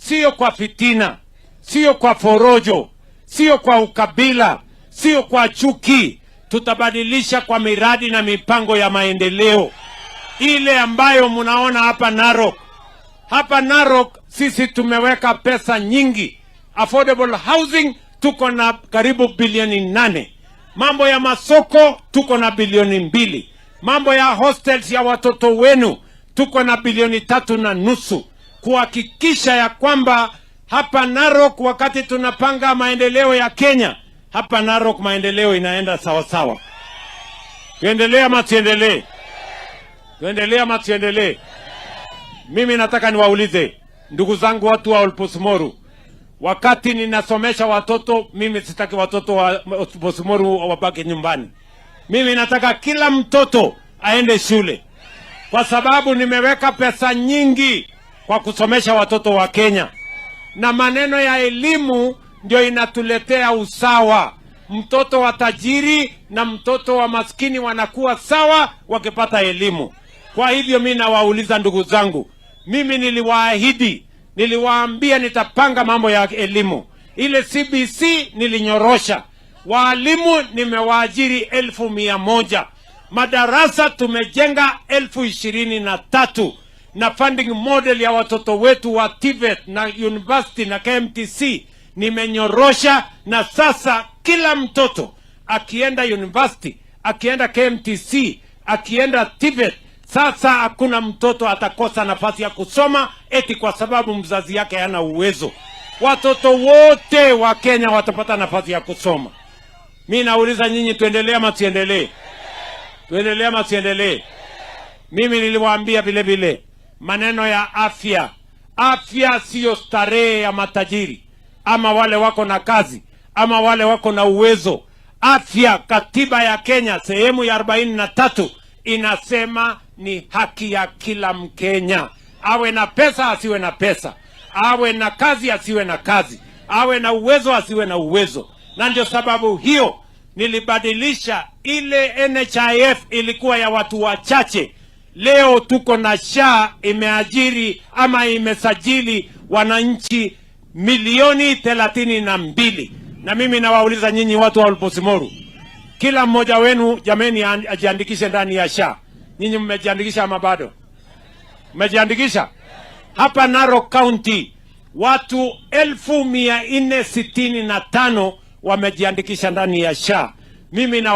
Sio kwa fitina, sio kwa porojo, sio kwa ukabila, sio kwa chuki. Tutabadilisha kwa miradi na mipango ya maendeleo, ile ambayo mnaona hapa Narok. Hapa Narok sisi tumeweka pesa nyingi, affordable housing tuko na karibu bilioni 8, mambo ya masoko tuko na bilioni 2, mambo ya hostels ya watoto wenu tuko na bilioni 3.5, kuhakikisha ya kwamba hapa Narok, wakati tunapanga maendeleo ya Kenya, hapa Narok maendeleo inaenda sawa sawa. Tuendelee ama tuendelee? Tuendelee ama tuendelee? Mimi nataka niwaulize ndugu zangu watu wa Olposmoru, wakati ninasomesha watoto, mimi sitaki watoto wa Olposmoru wabaki nyumbani. Mimi nataka kila mtoto aende shule, kwa sababu nimeweka pesa nyingi kwa kusomesha watoto wa Kenya, na maneno ya elimu ndio inatuletea usawa. Mtoto wa tajiri na mtoto wa maskini wanakuwa sawa wakipata elimu. Kwa hivyo mi nawauliza ndugu zangu, mimi niliwaahidi, niliwaambia nitapanga mambo ya elimu. Ile CBC nilinyorosha, waalimu nimewaajiri 100,000, madarasa tumejenga 23,000 na funding model ya watoto wetu wa TVET na university na KMTC nimenyorosha, na sasa kila mtoto akienda university, akienda KMTC, akienda TVET, sasa hakuna mtoto atakosa nafasi ya kusoma eti kwa sababu mzazi yake hana uwezo. Watoto wote wa Kenya watapata nafasi ya kusoma. Mi nauliza nyinyi, tuendelee ama tuendelee? Tuendelee ama tuendelee? Mimi niliwaambia vile vile maneno ya afya. Afya siyo starehe ya matajiri ama wale wako na kazi ama wale wako na uwezo. Afya, katiba ya Kenya sehemu ya 43 inasema ni haki ya kila Mkenya, awe na pesa asiwe na pesa, awe na kazi asiwe na kazi, awe na uwezo asiwe na uwezo. Na ndio sababu hiyo nilibadilisha ile NHIF ilikuwa ya watu wachache. Leo tuko na SHA imeajiri ama imesajili wananchi milioni 32. Na mimi nawauliza nyinyi watu wa Olposimoru, kila mmoja wenu jameni, ajiandikishe ndani ya SHA. Nyinyi mmejiandikisha ama bado? Mmejiandikisha? Hapa Narok County watu 465,000 wamejiandikisha ndani ya SHA. Mimi na